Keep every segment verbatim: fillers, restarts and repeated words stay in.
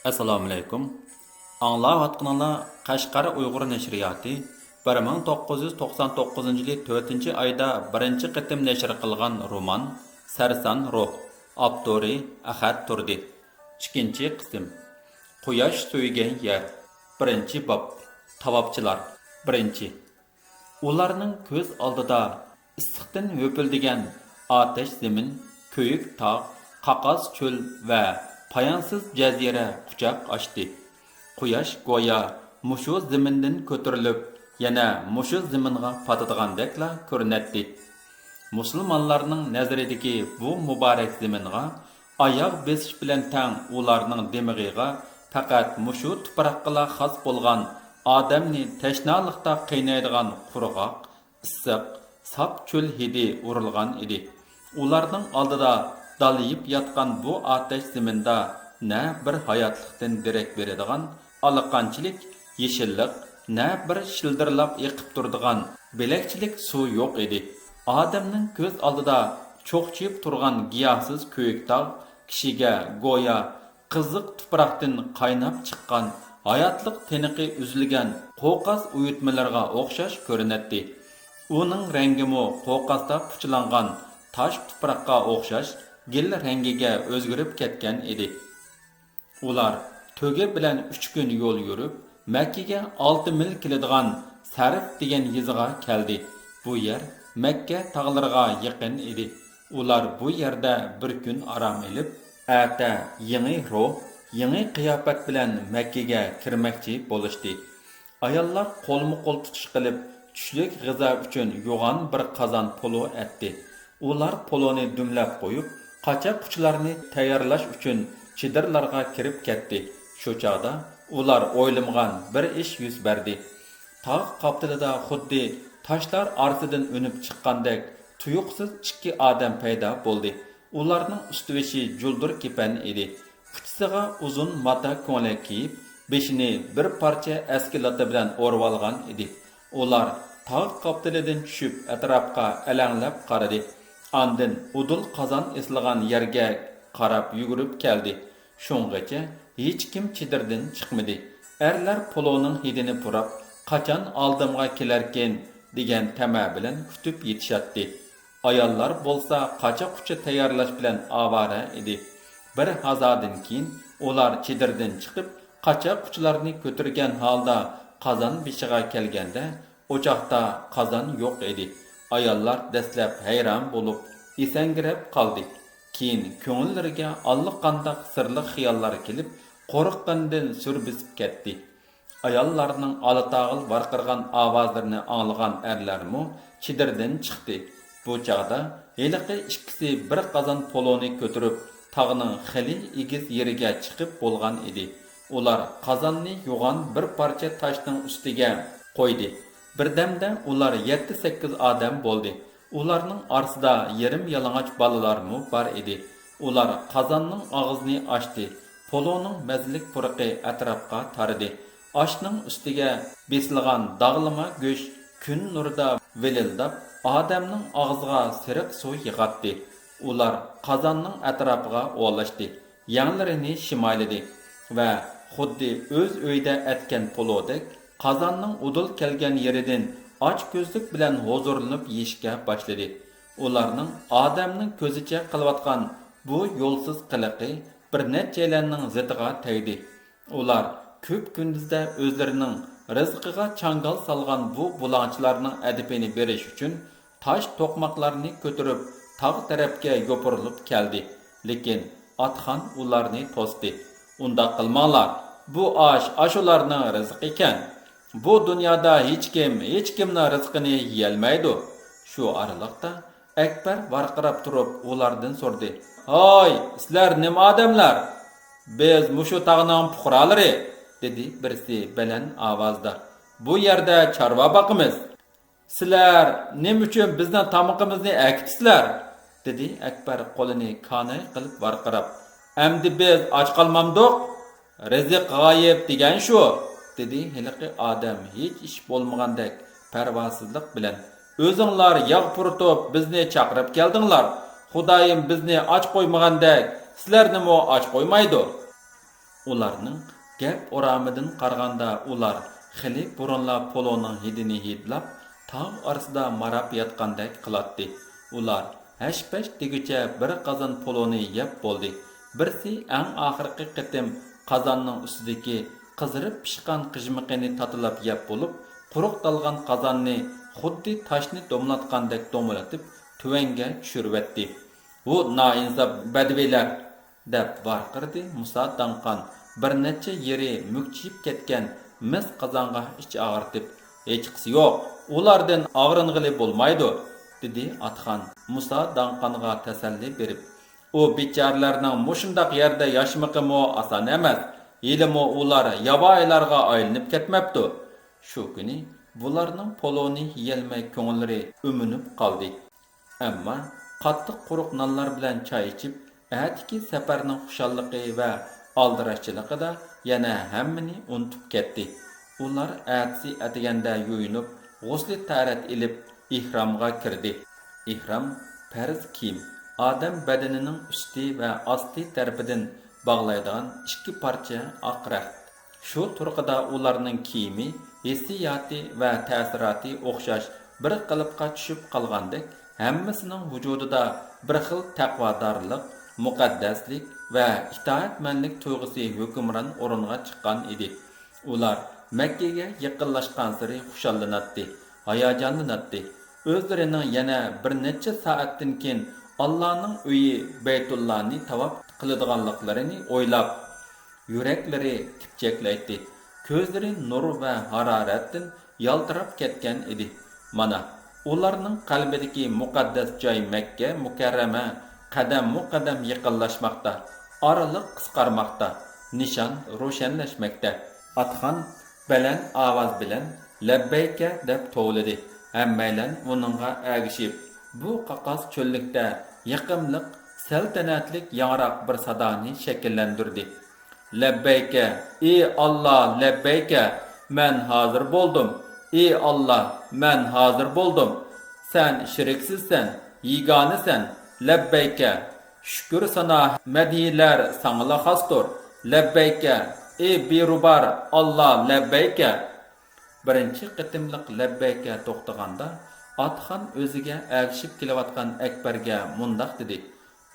ئەسسالامۇئەلەيكۇم. ئاڭلاۋاتقىنىڭلار قەشقەر ئۇيغۇر نەشرىياتى بىر مىڭ توققۇز يۈز توقسان توققۇزىنچى يىلى تۆتىنچى ئايدا بىرىنچى قېتىم نەشر قىلغان رومان سەرسان روھ، ئاپتورى ئەخەت تۇردى. ئىككىنچى قىسىم، قۇياش سۆيگەن يەر. بىرىنچى باب، تاۋاپچىلار. بىرىنچى. ئۇلارنىڭ كۆز ئالدىدا ئىسسىقتىن ھۆپۈلدىگەن ئاتەش زېمىن، كۆيۈك تاغ، قاقاس چۆل ۋە پايانسىز جەزىرە قۇچاق ئاچتى. قۇياش گويا مۇشۇ زېمىندىن كۆتۈرۈلۈپ، يەنە مۇشۇ زېمىنغا پاتىدىغاندەكلا كۆرۈنەتتى. مۇسۇلمانلارنىڭ نەزىرىدىكى بۇ مۇبارەك زېمىنغا ئاياغ بېسىش بىلەن تەڭ ئۇلارنىڭ دىمىغىغا پەقەت مۇشۇ تۇپراققىلا خاس بولغان ئادەمنى تەشنالىقتا قىينايدىغان قۇرغاق، ئىسسىق، ساپ چۆل ھىدى ئۇرۇلغان ئىدى. ئۇلارنىڭ ئالدىدا دالىيىپ ياتقان بۇ ئاتەش زېمىندا نە بىر ھاياتلىقتىن دېرەك بېرىدىغان ئالىقانچىلىك يېشىللىق، نە بىر شىلدىرلاپ ئېقىپ تۇرىدىغان بۆلەكچىلىك سۇ يوق ئىدى. ئادەمنىڭ كۆز ئالدىدا چوقچىيىپ تۇرغان گىياھسىز كۆيۈك تاغ كىشىگە گويا قىزىق تۇپراقتىن قايناپ چىققان ھاياتلىق تىنىقى ئۈزۈلگەن قوقاس ئۇيۇتمىلىرىغا ئوخشاش كۆرۈنەتتى. ئۇنىڭ رەڭگىمۇ قوقاستا پۇچىلانغان تاش تۇپراققا ئوخشاش گىل رەڭگىگە ئۆزگىرىپ كەتكەن ئىدى. ئۇلار تۆگە بىلەن ئۈچ كۈن يول يۈرۈپ، مەككىگە ئالتە مىل كېلىدىغان سەرف دېگەن يېزىغا كەلدى. بۇ يەر مەككە تاغلىرىغا يېقىن ئىدى. ئۇلار بۇ يەردە بىر كۈن ئارام ئېلىپ، ئەتە يېڭى روھ، يېڭى قىياپەت بىلەن مەككىگە كىرمەكچى بولۇشتى. ئاياللار قولمۇ قول تۇتۇش قىلىپ، چۈشلۈك غىزا ئۈچۈن يوغان بىر قازان پولۇ ئەتتى. ئۇلار پولۇنى دۈملەپ قويۇپ، قاچا-قۇچىلارنى تەييارلاش ئۈچۈن چېدىرلارغا كىرىپ كەتتى. شۇ چاغدا ئۇلار ئويلىمىغان بىر ئىش يۈز بەردى. تاغ قاپتىلىدا خۇددى تاشلار ئارىسىدىن ئۈنۈپ چىققاندەك تۇيۇقسىز ئىككى ئادەم پەيدا بولدى. ئۇلارنىڭ ئۈستى-بېشى جۇلدۇر كېپەن ئىدى. ئۇچىسىغا ئۇزۇن ماتا كۆڭلەك كىيىپ، بېشىنى بىر پارچە ئەسكى لاتا بىلەن ئورىۋالغان ئىدى. ئۇلار تاغ قاپتىلىدىن چۈشۈپ، ئەتراپقا ئەلەڭلەپ قارىدى. ئاندىن ئۇدۇل قازان ئېسىلغان يەرگە قاراپ يۈگۈرۈپ كەلدى. شۇڭغىچە ھېچكىم چېدىردىن چىقمىدى. ئەرلەر پولۇنىڭ ھىدىنى پۇراپ، قاچان ئالدىمغا كېلەركىن دېگەن تەمە بىلەن كۈتۈپ يېتىشاتتى. ئاياللار بولسا قاچا-قۇچا تەييارلاش بىلەن ئاۋارە ئىدى. بىر ھازادىن كېيىن ئۇلار چېدىردىن چىقىپ، قاچا-قۇچىلارنى كۆتۈرگەن ھالدا قازان بېشىغا كەلگەندە، ئوچاقتا قازان يوق ئىدى. ئاياللار دەسلەپ ھەيران بولۇپ، ئېسەڭگىرەپ قالدى. كېيىن كۆڭۈللىرىگە ئاللىقانداق سىرلىق خىياللار كېلىپ، قورققىنىدىن سۈر بېسىپ كەتتى. ئاياللارنىڭ ئالا-تاغىل ۋارقىرىغان ئاۋازلىرىنى ئاڭلىغان ئەرلەرمۇ چېدىردىن چىقتى. بۇ چاغدا ھېلىقى ئىككىسى بىر قازان پولۇنى كۆتۈرۈپ، تاغنىڭ خېلى ئېگىز يېرىگە چىقىپ بولغان ئىدى. ئۇلار قازاننى يوغان بىر پارچە تاشنىڭ ئۈستىگە قويدى. بىردەمدە ئۇلار يەتتە-سەككىز ئادەم بولدى. ئۇلارنىڭ ئارىسىدا يېرىم يالىڭاچ بالىلارمۇ بار ئىدى. ئۇلار قازاننىڭ ئاغزىنى ئاچتى، پولۇنىڭ مەززىلىك پۇرىقى ئەتراپقا تارىدى. ئاشنىڭ ئۈستىگە بېسىلغان داغلىما گۆش كۈن نۇرىدا ۋىلىلداپ، ئادەمنىڭ ئاغزىغا سېرىق سۇ يىغاتتى. ئۇلار قازاننىڭ ئەتراپىغا ئولاشتى. يەڭلىرىنى شىمايلىدى ۋە خۇددى ئۆز ئۆيىدە ئەتكەن پولۇدەك قازاننىڭ ئۇدۇل كەلگەن يېرىدىن ئاچكۆزلۈك بىلەن ھۇزۇرلىنىپ يېيىشكە باشلىدى. ئۇلارنىڭ ئادەمنىڭ كۆزىچە قىلىۋاتقان بۇ يولسىز قىلىقى بىر نەچچەيلەننىڭ زىتىغا تەگدى. ئۇلار كۈپكۈندۈزدە ئۆزلىرىنىڭ رىزقىغا چاڭگال سالغان بۇ بۇلاڭچىلارنىڭ ئەدىپىنى بېرىش ئۈچۈن تاش توقماقلارنى كۆتۈرۈپ، تاغ تەرەپكە يوپۇرۇلۇپ كەلدى. لېكىن ئاتخان ئۇلارنى توستى. ئۇنداق قىلماڭلار، بۇ ئاش ئاشۇلارنىڭ رىزقى ئىكەن. بۇ دۇنيادا ھېچكىم ھېچكىمنىڭ رىزقىنى يېيەلمەيدۇ. شۇ ئارىلىقتا ئەكبەر ۋارقىراپ تۇرۇپ ئۇلاردىن سورىدى. ھاي، سىلەر نېمە ئادەملەر؟ بىز مۇشۇ تاغنىڭ پۇقرالىرى، دېدى بىرسى بەلەن ئاۋازدا. بۇ يەردە چارۋا باقىمىز. سىلەر نېمە ئۈچۈن بىزنىڭ تامىقىمىزنى ئەكېتىسىلەر؟ دېدى ئەكبەر قولىنى كاناي قىلىپ ۋارقىراپ. ئەمدى بىز ئاچ قالمامدۇق؟ رىزىق غايىب دېگەن شۇ، دېدى ھېلىقى ئادەم ھېچ ئىش بولمىغاندەك پەرۋاسىزلىق بىلەن. ئۆزۈڭلار ياغ پۇرىتىپ بىزنى چاقىرىپ كەلدىڭلار. خۇدايىم بىزنى ئاچ قويمىغاندەك، سىلەرنىمۇ ئاچ قويمايدۇ. ئۇلارنىڭ گەپ ئورامىدىن قارىغاندا، ئۇلار خېلى بۇرۇنلا پولونىڭ ھىدىنى ھىدلاپ، تاغ ئارىسىدا ماراپ ياتقاندەك قىلاتتى. ئۇلار ھەش-پەش دېگۈچە بىر قازان پولونى يەپ بولدى. بىرسى ئەڭ ئاخىرقى قېتىم قازاننىڭ ئۈستىدىكى قىزىرىپ پىشقان قىژمىقىنى تاتىلاپ يەپ بولۇپ، قۇرۇق تالغان قازاننى خۇددى تاشنى دومىلاتقاندەك دومىلىتىپ، تۆۋەنگە چۈشۈرۈۋەتتى. ھۇ، نائىنساپ بەدىۋىلەر! دەپ ۋارقىرىدى مۇسا داڭقان بىر نەچچە يېرى مۈكچىيىپ كەتكەن مىس قازانغا ئىچ ئاغرىتىپ. ھېچقىسى يوق، ئۇلاردىن ئاغرىنغىلى بولمايدۇ، دېدى ئاتخان مۇسا داڭقانغا تەسەللى بېرىپ. ئۇ بىچارىلەرنىڭ مۇشۇنداق يەردە ياشىمىقىمۇ ئاسان ئەمەس، ھېلىمۇ ئۇلار ياۋايىلارغا ئايلىنىپ كەتمەپتۇ. شۇ كۈنى بۇلارنىڭ پولونى يېيەلمەي كۆڭۈللىرى ئۆمۈنۈپ قالدى. ئەمما قاتتىق قۇرۇق نانلار بىلەن چاي ئىچىپ، ئەتىكى سەپەرنىڭ خۇشاللىقى ۋە ئالدىراشچىلىقىدا يەنە ھەممىنى ئۇنتۇپ كەتتى. ئۇلار ئەتىسى ئەتىگەندە يۇيۇنۇپ، غۇسلى تەرەت ئېلىپ، ئېھرامغا كىردى. ئېھرام پەرز كىيىم، ئادەم بەدىنىنىڭ ئۈستى ۋە ئاستى تەرىپىدىن باغلايدىغان ئىككى پارچە ئاق رەخت. شۇ تۇرقىدا ئۇلارنىڭ كىيىمى، ھېسسىياتى ۋە تەسىراتى ئوخشاش بىر قېلىپقا چۈشۈپ قالغاندەك، ھەممىسىنىڭ ۋۇجۇدىدا بىر خىل تەقۋادارلىق، مۇقەددەسلىك ۋە ئىتائەتمەنلىك تۇيغۇسى ھۆكۈمران ئورۇنغا چىققان ئىدى. ئۇلار مەككىگە يېقىنلاشقانسېرى خۇشاللىناتتى، ھاياجانلىناتتى. ئۆزلىرىنىڭ يەنە بىر نەچچە سائەتتىن كېيىن ئاللانىڭ ئۆيى بەيتۇللانى تاۋاپ قىلىدىغانلىقلىرىنى ئويلاپ، يۈرەكلىرى تېپچەكلەيتتى. كۆزلىرى نۇر ۋە ھارارەتتىن يالتىراپ كەتكەن ئىدى. مانا، ئۇلارنىڭ قەلبىدىكى مۇقەددەس جاي مەككە مۇكەررەمە قەدەممۇ قەدەم يېقىنلاشماقتا، ئارىلىق قىسقارماقتا، نىشان روشەنلەشمەكتە. ئاتخان بەلەن ئاۋاز بىلەن «لەببەيكە» دەپ توۋلىدى. ھەممەيلەن ئۇنىڭغا ئەگىشىپ، بۇ قاقاس چۆللۈكتە يېقىملىق، سەلتەنەتلىك ياڭراق بىر سادانى شەكىللەندۈردى. «لەببەيكە، ئى ئاللا، لەببەيكە! مەن ھازىر بولدۇم! ئى ئاللا، مەن ھازىر بولدۇم! سەن شېرىكسىزسەن، يېگانىسەن! لەببەيكە! شۈكۈر سانا، مەدھىيلەر ساڭىلا خاستۇر! لەببەيكە، ئى بىرۇبار ئاللا، لەببەيكە!» بىرىنچى قېتىملىق «لەببەيكە» توختىغاندا، ئاتخان ئۆزىگە ئەگىشىپ كېلىۋاتقان ئەكبەرگە مۇنداق دېدى: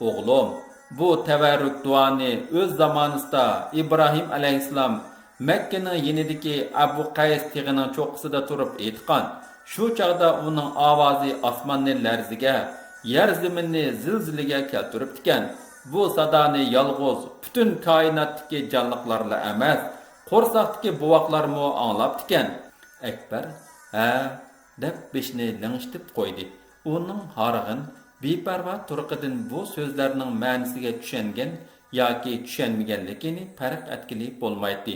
«ئوغلۇم، بۇ تەۋەررۈك دۇئانى ئۆز زامانىسىدا ئىبراھىم ئەلەيھىسسالام مەككىنىڭ يېنىدىكى ئەبۇ قەيس تېغىنىڭ چوققىسىدا تۇرۇپ ئېيتقان. شۇ چاغدا ئۇنىڭ ئاۋازى ئاسماننى لەرزىگە، يەر زېمىننى زىلزىلىگە كەلتۈرۈپتىكەن. بۇ سادانى يالغۇز پۈتۈن كائىناتتىكى جانلىقلارلا ئەمەس، قورساقتىكى بوۋاقلارمۇ ئاڭلاپتىكەن.» ئەكبەر «ھە» دەپ بېشىنى لىڭشىتىپ قويدى. ئۇنىڭ ھارغىن، بىپەرۋا تۇرقىدىن بۇ سۆزلەرنىڭ مەنىسىگە چۈشەنگەن ياكى چۈشەنمىگەنلىكىنى پەرق ئەتكىلى بولمايتتى.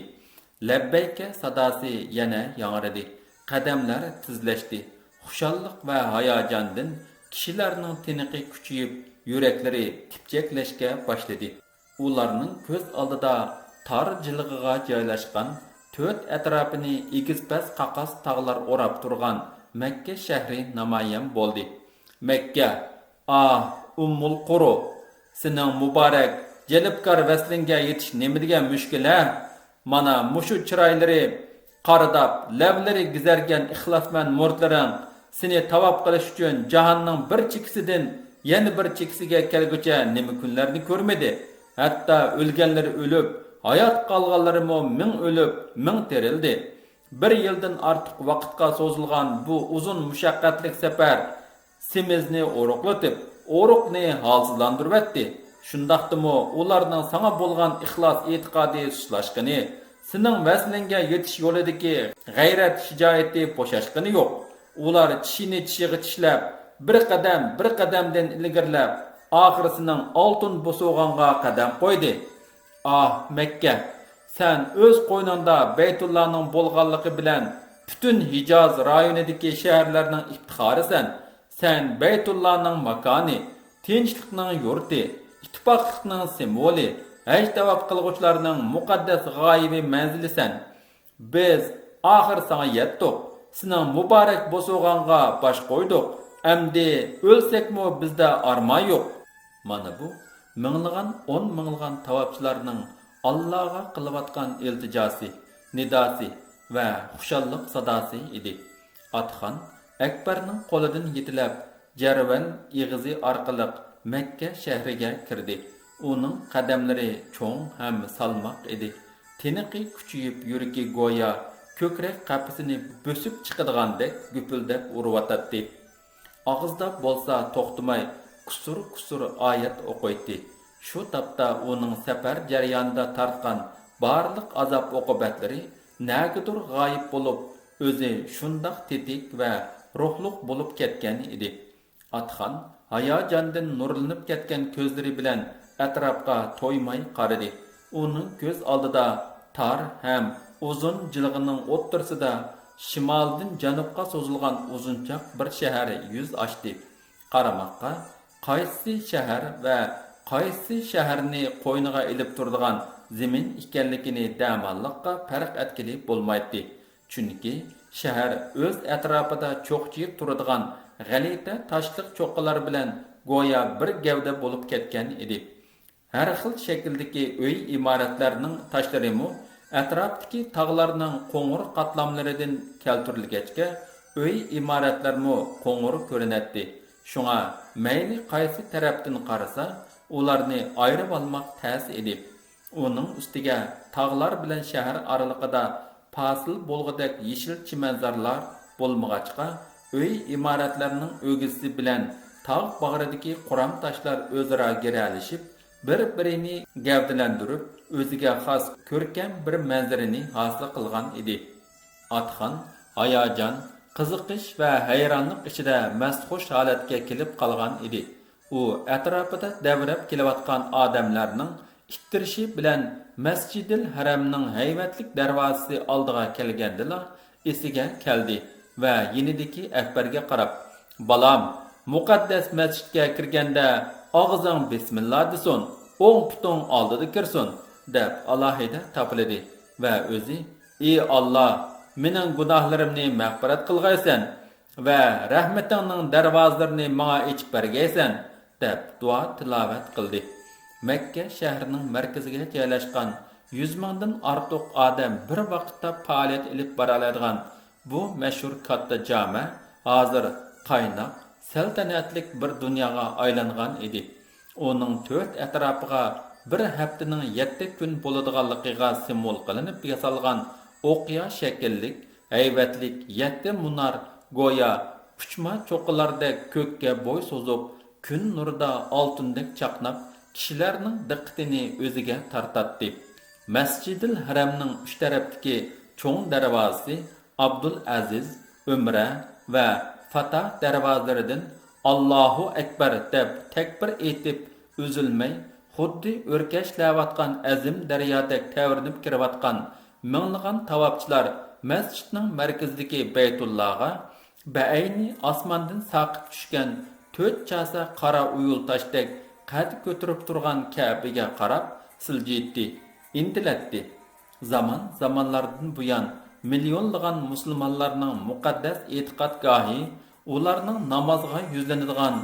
«لەببەيكە» ساداسى يەنە ياڭرىدى. قەدەملەر تېزلەشتى. خۇشاللىق ۋە ھاياجاندىن كىشىلەرنىڭ تىنىقى كۈچىيىپ، يۈرەكلىرى تېپچەكلەشكە باشلىدى. ئۇلارنىڭ كۆز ئالدىدا تار جىلغىغا جايلاشقان، تۆت ئەتراپىنى ئېگىز-پەس قاقاس تاغلار ئوراپ تۇرغان مەككە شەھىرى نامايان بولدى. «مەككە! ئاھ، ئۇممۇل قۇرۇ! سېنىڭ مۇبارەك، جەلپكار ۋەسلىڭگە يېتىش نېمىدېگەن مۈشكۈل، ھە؟ مانا مۇشۇ چىرايلىرى قارىداپ، لەۋلىرى گۈزەرگەن ئىخلاسمەن مۇرىتلىرىڭ سېنى تاۋاپ قىلىش ئۈچۈن جاھاننىڭ بىر چېكىسىدىن يەنە بىر چېكىسىگە كەلگۈچە نېمە كۈنلەرنى كۆرمىدى؟ ھەتتا ئۆلگەنلىرى ئۆلۈپ، ھايات قالغانلىرىمۇ مىڭ ئۆلۈپ، مىڭ تىرىلدى. بىر يىلدىن ئارتۇق ۋاقىتقا سوزۇلغان بۇ ئۇزۇن مۇشەققەتلىك سەپەر سېمىزنى ئورۇقلىتىپ، ئورۇقنى ھالسىزلاندۇرۇۋەتتى. شۇنداقتىمۇ ئۇلارنىڭ ساڭا بولغان ئىخلاس ئېتىقادى سۇسلاشقىنى، سېنىڭ ۋەسلىڭگە يېتىش يولىدىكى غەيرەت شىجائىتى بوشاشقىنى يوق. ئۇلار چىشىنى چىشىغا چىشلەپ، بىر قەدەم، بىر قەدەمدىن ئىلگىرىلەپ، ئاخىرى سېنىڭ ئالتۇن بوسۇغاڭغا قەدەم قويدى. ئاھ، مەككە! سەن ئۆز قوينۇڭدا بەيتۇللانىڭ بولغانلىقى بىلەن پۈتۈن ھىجاز رايونىدىكى شەھەرلەرنىڭ ئىپتىخارىسەن. سەن بەيتۇللانىڭ ماكانى، تىنچلىقنىڭ يۇرتى، ئىتتىپاقلىقنىڭ سىمۋولى، ھەج تاۋاپ قىلغۇچىلارنىڭ مۇقەددەس غايىۋى مەنزىلىسەن. بىز ئاخىر ساڭا يەتتۇق. سېنىڭ مۇبارەك بوسۇغاڭغا باش قويدۇق. ئەمدى ئۆلسەكمۇ بىزدە ئارمان يوق. مانا بۇ مىڭلىغان، ئون مىڭلىغان تاۋاپچىلارنىڭ ئاللاغا قىلىۋاتقان ئىلتىجاسى، نىداسى ۋە خۇشاللىق ساداسى ئىدى. ئاتىخان ئەكبەرنىڭ قولىدىن يېتىلەپ، جەرۋەن ئېغىزى ئارقىلىق مەككە شەھىرىگە كىردى. ئۇنىڭ قەدەملىرى چوڭ ھەم سالماق ئىدى. تىنىقى كۈچىيىپ، يۈرىكى گويا كۆكرەك قەپىسىنى بۆسۈپ چىقىدىغاندەك گۈپۈلدەپ ئۇرۇۋاتاتتى. ئاغزىدا بولسا توختىماي كۇسۇر-كۇسۇر ئايەت ئوقۇيتتى. شۇ تاپتا ئۇنىڭ سەپەر جەريانىدا تارتقان بارلىق ئازاب-ئوقۇبەتلىرى نەگىدۇر غايىب بولۇپ، ئۆزى شۇنداق تېتىك ۋە روھلۇق بولۇپ كەتكەن ئىدى. ئاتىخان ھاياجاندىن نۇرلىنىپ كەتكەن كۆزلىرى بىلەن ئەتراپقا تويماي قارىدى. ئۇنىڭ كۆز ئالدىدا تار ھەم ئۇزۇن جىلغىنىڭ ئوتتۇرىسىدا شىمالدىن جەنۇبقا سوزۇلغان ئۇزۇنچاق بىر شەھەر يۈز ئاچتى. قارىماققا، قايسى شەھەر ۋە قايسى شەھەرنى قوينىغا ئېلىپ تۇرىدىغان زېمىن ئىكەنلىكىنى دەماللىققا پەرق ئەتكىلى بولمايتتى. چۈنكى شەھەر ئۆز ئەتراپىدا چوقچىيىپ تۇرىدىغان غەلىتە تاشلىق چوققىلار بىلەن گويا بىر گەۋدە بولۇپ كەتكەن ئىدى. ھەر خىل شەكىلدىكى ئۆي ئىمارەتلەرنىڭ تاشلىرىمۇ ئەتراپتىكى تاغلارنىڭ قوڭۇر قاتلاملىرىدىن كەلتۈرۈلگەچكە، ئۆي ئىمارەتلەرمۇ قوڭۇر كۆرۈنەتتى. شۇڭا مەيلى قايسى تەرەپتىن قارىسا، ئۇلارنى ئايرىۋالماق تەس ئىدى. ئۇنىڭ ئۈستىگە تاغلار بىلەن شەھەر ئارىلىقىدا پاسىل بولغۇدەك يېشىل چىمەنزارلار بولمىغاچقا، ئۆي ئىمارەتلەرنىڭ ئۆگزىسى بىلەن تاغ باغرىدىكى قۇرام تاشلار ئۆزئارا گىرەلىشىپ، بىر-بىرىنى گەۋدىلەندۈرۈپ، ئۆزىگە خاس كۆركەم بىر مەنزىرىنى ھاسىل قىلغان ئىدى. ئاتىخان ھاياجان، قىزىقىش ۋە ھەيرانلىق ئىچىدە مەستخۇش ھالەتكە كېلىپ قالغان ئىدى. ئۇ ئەتراپىدا دەۋرەپ كېلىۋاتقان ئادەملەرنىڭ ئىتتىرىشى بىلەن مەسجىدىل ھەرەمنىڭ ھەيۋەتلىك دەرۋازىسى ئالدىغا كەلگەندىلا، ئېسىگە كەلدى ۋە يېنىدىكى ئەكبەرگە قاراپ، «بالام، مۇقەددەس مەسچىتكە كىرگەندە ئاغزىڭ بىسمىللا دېسۇن، ئوڭ پۇتۇڭ ئالدىدا كىرسۇن» دەپ ئالاھىدە تاپىلىدى ۋە ئۆزى، «ئى ئاللا، مېنىڭ گۇناھلىرىمنى مەغپىرەت قىلغايسەن ۋە رەھمىتىڭنىڭ دەرۋازىلىرىنى ماڭا ئېچىپ بەرگەيسەن» دەپ دۇئا تىلاۋەت قىلدى. مەككە شەھىرىنىڭ مەركىزىگە جايلاشقان يۈز مىڭدىن ئارتۇق ئادەم بىر ۋاقىتتا پائالىيەت ئېلىپ بارالايدىغان بۇ مەشھۇر كاتتا جامە ھازىر قايناق، سەلتەنەتلىك بىر دۇنياغا ئايلانغان ئىدى. ئۇنىڭ تۆت ئەتراپىغا بىر ھەپتىنىڭ يەتتە كۈن بولىدىغانلىقىغا سىمۋول قىلىنىپ ياسالغان ئوقيا شەكىللىك، ھەيۋەتلىك يەتتە مۇنار گويا ئۇچما چوققىلاردەك كۆككە بوي سوزۇپ، كۈن نۇرىدا ئالتۇندەك چاقناپ، كىشىلەرنىڭ دىققىتىنى ئۆزىگە تارتاتتى. مەسجىدىل ھەرەمنىڭ ئۈچ تەرەپتىكى چوڭ دەرۋازىسى ئابدۇلئەزىز، ئۆمرە ۋە فاتاھ دەرۋازىلىرىدىن «ئاللاھۇ ئەكبەر» دەپ تەكبىر ئېيتىپ ئۈزۈلمەي، خۇددى ئۆركەشلەۋاتقان ئەزىم دەريادەك تەۋرىنىپ كىرىۋاتقان مىڭلىغان تاۋاپچىلار مەسچىتنىڭ مەركىزىدىكى بەيتۇللاغا، بەئەينى ئاسماندىن ساقىت چۈشكەن تۆت چاسا قارا ئويۇل تاشتەك قەد كۆتۈرۈپ تۇرغان كەبىگە قاراپ سىلجىيتتى، ئىنتىلەتتى. زامان-زامانلاردىن بۇيان مىليونلىغان مۇسۇلمانلارنىڭ مۇقەددەس ئېتىقادگاھى، ئۇلارنىڭ نامازغا يۈزلىنىدىغان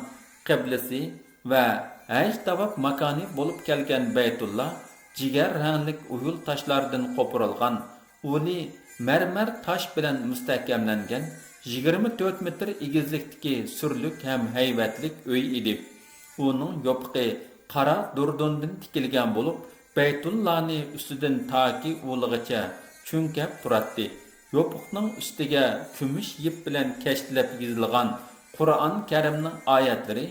قىبلىسى ۋە ھەج تاۋاپ ماكانى بولۇپ كەلگەن بەيتۇللا جىگەر رەڭلىك ئويۇل تاشلاردىن قوپۇرۇلغان ئۇلى مەرمەر تاش بىلەن مۇستەھكەملەنگەن يىگىرمە تۆت مېتىر ئېگىزلىكتىكى سۈرلۈك ھەم ھەيۋەتلىك ئۆي ئىدى. ئۇنىڭ يوپۇقى قارا دۇردۇندىن تىكىلگەن بولۇپ، بەيتۇللانى ئۈستىدىن تاكى ئۇلىغىچە چۈڭكەپ تۇراتتى. يوپۇقنىڭ ئۈستىگە كۈمۈش يىپ بىلەن كەشتىلەپ يېزىلغان قۇرئان كەرىمنىڭ ئايەتلىرى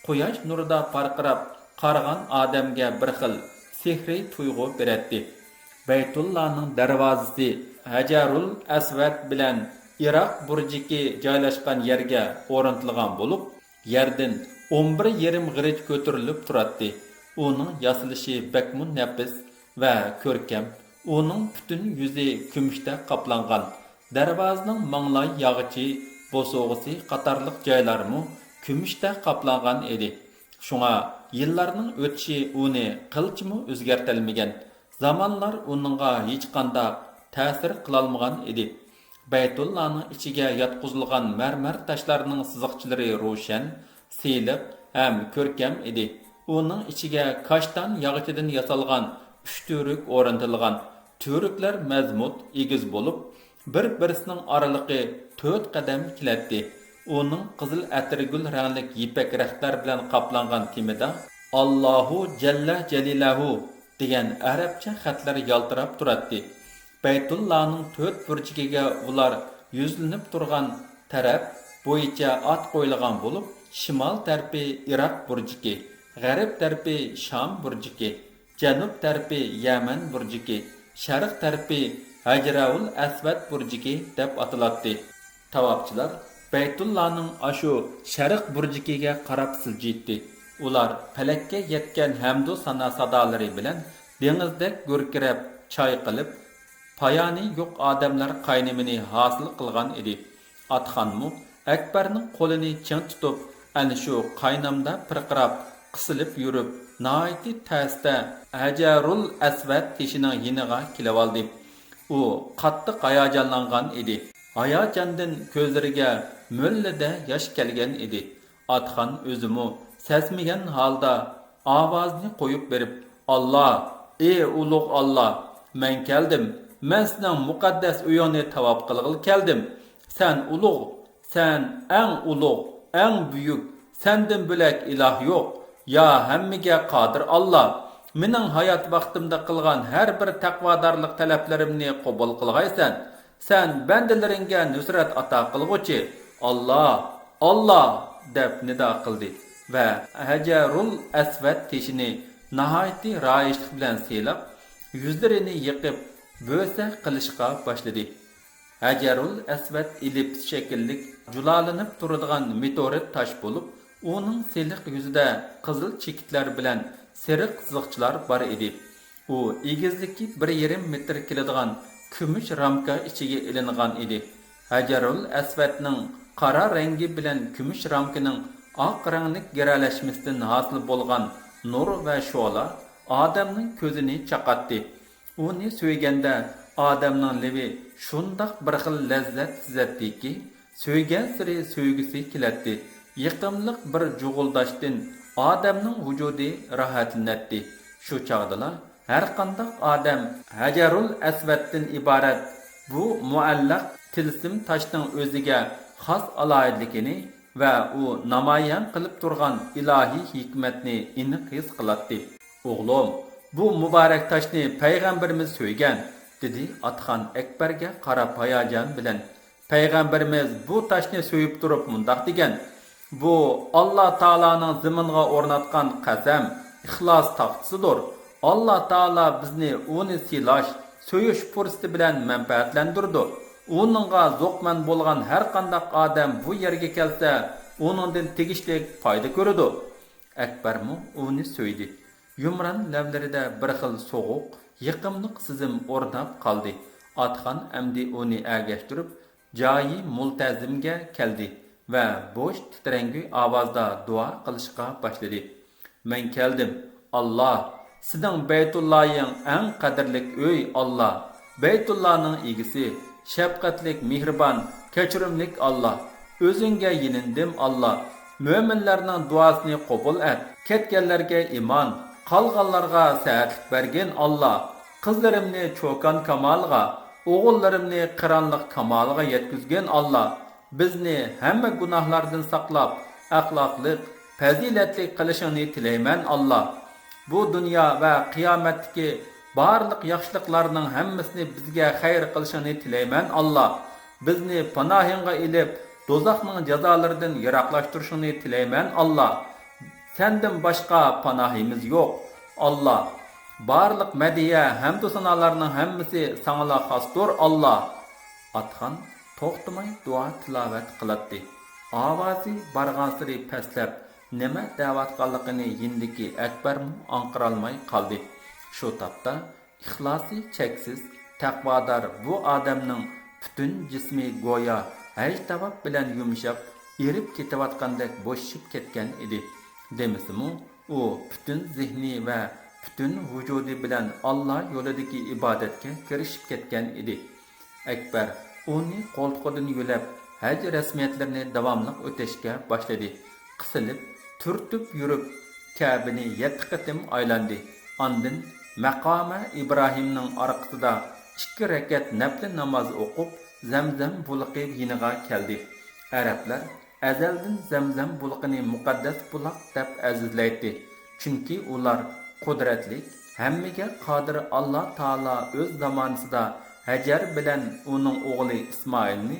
قۇياش نۇرىدا پارقىراپ، قارىغان ئادەمگە بىر خىل سېھرىي تۇيغۇ بېرەتتى. بەيتۇللانىڭ دەرۋازىسى ھەجەرۇل ئەسۋەد بىلەن ئىراق بۇرجىكى جايلاشقان يەرگە ئورنىتىلغان بولۇپ، يەردىن ئون بىر يېرىم غېرىچ كۆتۈرۈلۈپ تۇراتتى. ئۇنىڭ ياسىلىشى بەكمۇ نەپىس ۋە كۆركەم. ئۇنىڭ پۈتۈن يۈزى كۈمۈشتە قاپلانغان. دەرۋازىنىڭ ماڭلاي ياغىچى، بوسۇغىسى قاتارلىق جايلارمۇ كۈمۈشتە قاپلانغان ئىدى. شۇڭا يىللارنىڭ ئۆتۈشى ئۇنى قىلچىمۇ ئۆزگەرتەلمىگەن. زامانلار ئۇنىڭغا ھېچقانداق تەسىر قىلالمىغان ئىدى. بەيتۇللانىڭ ئىچىگە ياتقۇزۇلغان مەرمەر تاشلارنىڭ سىزىقچىلىرى روشەن، سىلىق ھەم كۆركەم ئىدى. ئۇنىڭ ئىچىگە كاشتان ياغىچىدىن ياسالغان ئۈچ تۈۋرۈك ئورنىتىلغان. تۈۋرۈكلەر مەزمۇت، ئېگىز بولۇپ، بىر-بىرسىنىڭ ئارىلىقى تۆت قەدەم كېلەتتى. ئۇنىڭ قىزىل ئەتىرگۈل رەڭلىك يىپەك رەختلەر بىلەن قاپلانغان تېمىدا «ئاللاھۇ جەللە جەلىلاھۇ» دېگەن ئەرەبچە خەتلەر يالتىراپ تۇراتتى. بەيتۇللانىڭ تۆت بۇرجىكىگە ئۇلار يۈزلىنىپ تۇرغان تەرەپ بويىچە ئات قويۇلغان بولۇپ، شىمال تەرىپى ئىراق بۇرجىكى، غەرب تەرىپى شام بۇرجىكى، جەنۇب تەرىپى يەمەن بۇرجىكى، شەرق تەرىپى ھەجرەۋۇل ئەسۋەد بۇرجىكى دەپ ئاتىلاتتى. تاۋاپچىلار بەيتۇللانىڭ ئاشۇ شەرق بۇرجىكىگە قاراپ سىلجىيتتى. ئۇلار پەلەككە يەتكەن ھەمدۇ سانا سادالىرى بىلەن دېڭىزدەك گۈركىرەپ، چايقىلىپ، پايانى يوق ئادەملەر قاينىمىنى ھاسىل قىلغان ئىدى. ئاتخانمۇ ئەكبەرنىڭ قولىنى چىڭ تۇتۇپ، ئەنە شۇ قاينامدا پىرقىراپ، قىسىلىپ يۈرۈپ، ناھايىتى تەستە ھەجەرۇل ئەسۋەد تېشىنىڭ يېنىغا كېلىۋالدى. ئۇ قاتتىق ھاياجانلانغان ئىدى. ھاياجاندىن كۆزلىرىگە مۈللىدە ياش كەلگەن ئىدى. ئاتخان ئۆزىمۇ سەزمىگەن ھالدا ئاۋازىنى قويۇپ بېرىپ، «ئاللا، ئى ئۇلۇغ ئاللا، مەن كەلدىم، مەن سېنىڭ مۇقەددەس ئۆيۈڭنى تاۋاپ قىلغىلى كەلدىم. سەن ئۇلۇغ، سەن ئەڭ ئۇلۇغ، ئەڭ بۈيۈك، سەندىن بۆلەك ئىلاھ يوق، يا ھەممىگە قادىر ئاللا، مېنىڭ ھايات ۋاقتىمدا قىلغان ھەر بىر تەقۋادارلىق تەلەپلىرىمنى قوبۇل قىلغايسەن. سەن بەندىلىرىڭگە نۇسرەت ئاتا قىلغۇچى ئاللا، ئاللا!» دەپ نىدا قىلدى ۋە ھەجەرۇل ئەسۋەد تېشىنى ناھايىتى رايىشلىق بىلەن سىيلاپ، يۈزلىرىنى يېقىپ، بۆسە قىلىشقا باشلىدى. ھەجەرۇل ئەسۋەد ئېللىپس شەكىللىك جۇلالىنىپ تۇرىدىغان مېتېئورىت تاش بولۇپ، ئۇنىڭ سىلىق يۈزىدە قىزىل چېكىتلەر بىلەن سېرىق سىزىقچىلار بار ئىدى. ئۇ ئېگىزلىكى بىر يېرىم مېتىر كېلىدىغان كۈمۈش رامكا ئىچىگە ئېلىنغان ئىدى. ھەجەرۇل ئەسۋەدنىڭ قارا رەڭگى بىلەن كۈمۈش رامكىنىڭ ئاق رەڭلىك گىرەلەشمىسىدىن ھاسىل بولغان نۇر ۋە شولا ئادەمنىڭ كۆزىنى چاقاتتى. ئۇنى سۆيگەندە ئادەمنىڭ لېۋى شۇنداق بىر خىل لەززەت سېزەتتىكى، سۆيگەنسېرى سۆيگۈسى كېلەتتى. يېقىملىق بىر جۇغۇلداشتىن ئادەمنىڭ ۋۇجۇدى راھەتلىنەتتى. شۇ چاغدىلا ھەرقانداق ئادەم ھەجەرۇل ئەسۋەدتىن ئىبارەت بۇ مۇئەللەق تىلسىم تاشنىڭ ئۆزىگە خاس ئالاھىدىلىكىنى ۋە ئۇ نامايان قىلىپ تۇرغان ئىلاھىي ھېكمەتنى ئېنىق ھېس قىلاتتى. «ئوغلۇم، بۇ مۇبارەك تاشنى پەيغەمبىرىمىز سۆيگەن»، دېدى ئاتخان ئەكبەرگە قاراپ ھاياجان بىلەن. «پەيغەمبىرىمىز بۇ تاشنى سۆيۈپ تۇرۇپ مۇنداق دېگەن: بۇ ئاللا تائالانىڭ زېمىنغا ئورناتقان قەسەم، ئىخلاس تاختىسىدۇر. ئاللا تائالا بىزنى ئۇنى سىيلاش، سۆيۈش پۇرسىتى بىلەن مەنپەئەتلەندۈرىدۇ. ئۇنىڭغا زوقمەن بولغان ھەرقانداق ئادەم بۇ يەرگە كەلسە، ئۇنىڭدىن تېگىشلىك پايدا كۆرىدۇ.» ئەكبەرمۇ ئۇنى سۆيدى. يۇمران لەۋلىرىدە بىر خىل سوغۇق، يېقىملىق سېزىم ئورناپ قالدى. ئاتخان ئەمدى ئۇنى ئەگەشتۈرۈپ، جايى مۇلتەزىمگە كەلدى ۋە بوش تىترەڭگۈ ئاۋازدا دۇئا قىلىشقا باشلىدى. «مەن كەلدىم، ئاللا، سېنىڭ بەيتۇللايىڭ ئەڭ قەدىرلىك ئۆي، ئاللا، بەيتۇللانىڭ ئىگىسى، شەپقەتلىك، مېھرىبان، كەچۈرۈملۈك ئاللا، ئۆزۈڭگە يېلىندىم، ئاللا، مۆمىنلەرنىڭ دۇئاسىنى قوبۇل ئەت، كەتكەنلەرگە ئىمان، قالغانلارغا سەئەتلىك بەرگىن، ئاللا، قىزلىرىمنى چوكان كامالىغا، ئوغۇللىرىمنى قىرانلىق كامالىغا يەتكۈزگىن، ئاللا، بىزنى ھەممە گۇناھلاردىن ساقلاپ، ئەخلاقلىق، پەزىلەتلىك قىلىشىڭنى تىلەيمەن، ئاللا. بۇ دۇنيا ۋە قىيامەتتىكى بارلىق ياخشىلىقلارنىڭ ھەممىسىنى بىزگە خەير قىلىشىڭنى تىلەيمەن، ئاللا. بىزنى پاناھىڭغا ئېلىپ، دوزاخنىڭ جازالىرىدىن يىراقلاشتۇرۇشۇڭنى تىلەيمەن، ئاللا. سەندىن باشقا پاناھىمىز يوق، ئاللا. بارلىق مەدھىيە، ھەمدۇ سانالارنىڭ ھەممىسى ساڭىلا خاستۇر، ئاللا.» ئاتخان توختىماي دۇئا تىلاۋەت قىلاتتى. ئاۋازى بارغانسېرى پەسلەپ، نېمە دەۋاتقانلىقىنى يېنىدىكى ئەكبەرمۇ ئاڭقىرالماي قالدى. شۇ تاپتا ئىخلاسى چەكسىز، تەقۋادار بۇ ئادەمنىڭ پۈتۈن جىسمى گويا ھەج تاۋاپ بىلەن يۇمشاپ، ئېرىپ كېتىۋاتقاندەك بوشىشىپ كەتكەن ئىدى. دېمىسىمۇ، ئۇ پۈتۈن زېھنى ۋە پۈتۈن ۋۇجۇدى بىلەن ئاللا يولىدىكى ئىبادەتكە كىرىشىپ كەتكەن ئىدى. ئەكبەر ئۇنى قولتۇقىدىن يۆلەپ، ھەج رەسمىيەتلىرىنى داۋاملىق ئۆتەشكە باشلىدى. قىسىلىپ، تۈرتۈپ يۈرۈپ، كەبىنى يەتتە قېتىم ئايلاندى. ئاندىن مەقامە ئىبراھىمنىڭ ئارقىسىدا ئىككى رەكەت نەپلى ناماز ئوقۇپ، زەمزەم بۇلىقى يېنىغا كەلدى. ئەرەبلەر ئەزەلدىن زەمزەم بۇلىقىنى مۇقەددەس بۇلاق دەپ ئەزىزلەيتتى، چۈنكى ئۇلار قۇدرەتلىك، ھەممىگە قادىر ئاللا تائالا ئۆز زامانىسىدا ھەجەر بىلەن ئۇنىڭ ئوغلى ئىسمائىلنى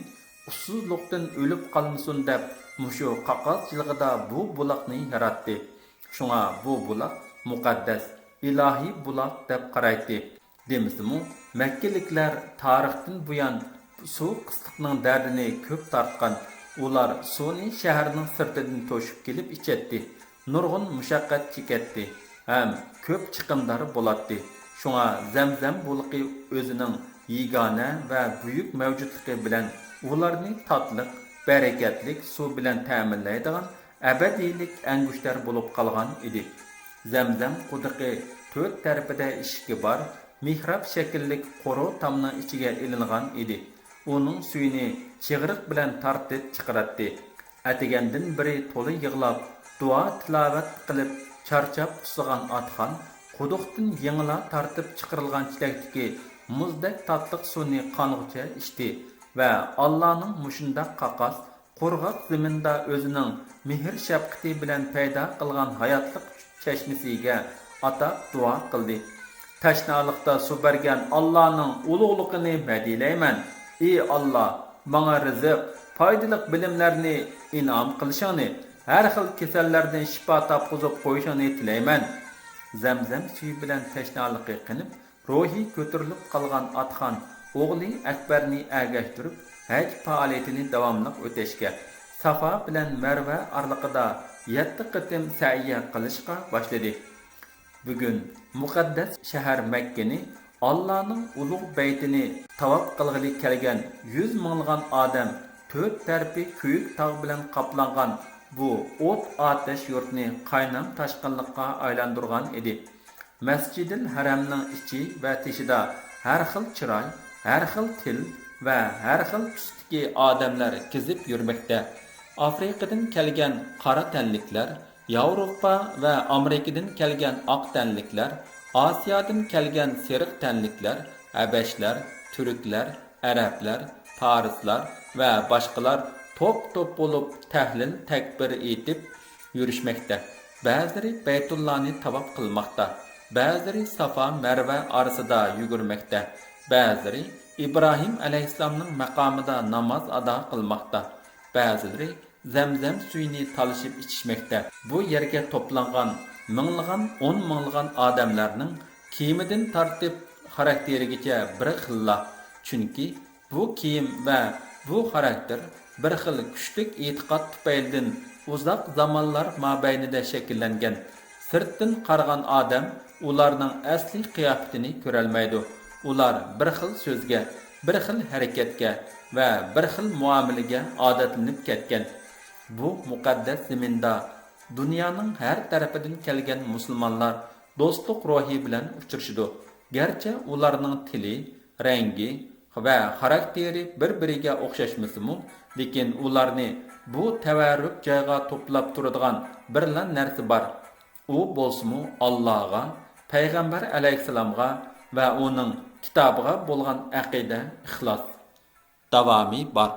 ئۇسسۇزلۇقتىن ئۆلۈپ قالمىسۇن دەپ، مۇشۇ قاقاس جىلغىدا بۇ بۇلاقنى ياراتتى. شۇڭا بۇ بۇلاق مۇقەددەس، ئىلاھىي بۇلاق دەپ قارايتتى. دېمىسىمۇ، مەككىلىكلەر تارىختىن بۇيان سۇ قىتلىقىنىڭ دەردىنى كۆپ تارتقان. ئۇلار سۇنى شەھەرنىڭ سىرتىدىن توشۇپ كېلىپ ئىچەتتى. نۇرغۇن مۇشەققەت چېكەتتى ھەم كۆپ چىقىمدار بولاتتى. شۇڭا زەمزەم بۇلىقى ئۆزىنىڭ يېگانە ۋە بۈيۈك مەۋجۇتلۇقى بىلەن ئۇلارنى تاتلىق، بەرىكەتلىك سۇ بىلەن تەمىنلەيدىغان ئەبەدىيلىك ئەنگۈشتەر بولۇپ قالغان ئىدى. زەمزەم قۇدۇقى تۆت تەرىپىدە ئىشىكى بار، مېھراب شەكىللىك قورۇ تامنىڭ ئىچىگە ئېلىنغان ئىدى. ئۇنىڭ سۈيىنى چىغرىق بىلەن تارتىپ چىقىراتتى. ئەتىگەندىن بېرى تولا يىغلاپ، دۇئا تىلاۋەت قىلىپ چارچاپ ئۇسسىغان ئاتخان قۇدۇقتىن يېڭىلا تارتىپ چىقىرىلغان چېلەكتىكى مۇزدەك تاتلىق سۇنى قانغۇچە ئىچتى ۋە ئاللانىڭ مۇشۇنداق قاقاس، قۇرغاق زېمىندا ئۆزىنىڭ مېھىر-شەپقىتى بىلەن پەيدا قىلغان ھاياتلىق چەشمىسىگە ئاتاپ دۇئا قىلدى. تەشنالىقتا سۇ بەرگەن ئاللانىڭ ئۇلۇغلۇقىنى مەدھىيلەيمەن. ئى ئاللا، ماڭا رىزىق، پايدىلىق بىلىملەرنى ئىنئام قىلىشىڭنى، ھەر خىل كېسەللەردىن شىپا تاپقۇزۇپ قويۇشۇڭنى تىلەيمەن. زەمزەم سۈيى بىلەن تەشنالىقى قېنىپ، روھى كۆتۈرۈلۈپ قالغان ئاتخان ئوغلى ئەكبەرنى ئەگەشتۈرۈپ، ھەج پائالىيىتىنى داۋاملىق ئۆتەشكە، سافا بىلەن مەرۋە ئارىلىقىدا يەتتە قېتىم سەئيە قىلىشقا باشلىدى. بۈگۈن مۇقەددەس شەھەر مەككىنى، ئاللانىڭ ئۇلۇغ بەيتىنى تاۋاپ قىلغىلى كەلگەن يۈز مىڭلىغان ئادەم تۆت تەرىپى كۆيۈك تاغ بىلەن قاپلانغان بۇ ئوت-ئاتەش يۇرتنى قاينام تاشقىنلىققا ئايلاندۇرغان ئىدى. مەسجىدىل ھەرەمنىڭ ئىچى ۋە تېشىدا ھەر خىل چىراي، ھەر خىل تىل ۋە ھەر خىل تۈستىكى ئادەملەر كېزىپ يۈرمەكتە. ئافرىقىدىن كەلگەن قارا تەنلىكلەر، ياۋروپا ۋە ئامېرىكىدىن كەلگەن ئاق تەنلىكلەر، ئاسىيادىن كەلگەن سېرىق تەنلىكلەر، ھەبەشلەر، تۈركلەر، ئەرەبلەر، پارسلار ۋە باشقىلار توپ-توپ بولۇپ تەھلىل، تەكبىر ئېيتىپ يۈرۈشمەكتە. بەزىلىرى بەيتۇللانى تاۋاپ قىلماقتا، بەزىلىرى سافا، مەرۋە ئارىسىدا يۈگۈرمەكتە، بەزىلىرى ئىبراھىم ئەلەيھىسسالامنىڭ مەقامىدا ناماز ئادا قىلماقتا، بەزىلىرى زەمزەم سۈيىنى تالىشىپ ئىچىشمەكتە. بۇ يەرگە توپلانغان مىڭلىغان، ئون مىڭلىغان ئادەملەرنىڭ كىيىمىدىن تارتىپ خاراكتېرىگىچە بىر خىللا. چۈنكى بۇ كىيىم ۋە بۇ خاراكتېر بىر خىل كۈچلۈك ئېتىقاد تۈپەيلىدىن ئۇزاق زامانلار مابەينىدە شەكىللەنگەن. سىرتتىن قارىغان ئادەم ئۇلارنىڭ ئەسلىي قىياپىتىنى كۆرەلمەيدۇ. ئۇلار بىر خىل سۆزگە، بىر خىل ھەرىكەتكە ۋە بىر خىل مۇئامىلىگە ئادەتلىنىپ كەتكەن. بۇ مۇقەددەس زېمىندا دۇنيانىڭ ھەر تەرىپىدىن كەلگەن مۇسۇلمانلار دوستلۇق روھى بىلەن ئۇچرىشىدۇ. گەرچە ئۇلارنىڭ تىلى، رەڭگى ۋە خاراكتېرى بىر-بىرىگە ئوخشاشمىسىمۇ، لېكىن ئۇلارنى بۇ تەۋەررۈك جايغا توپلاپ تۇرىدىغان بىرلا نەرسە بار. ئۇ بولسىمۇ ئاللاغا، پەيغەمبەر ئەلەيھىسسالامغا ۋە ئۇنىڭ كىتابىغا بولغان ئەقىدە، ئىخلاس. داۋامى بار.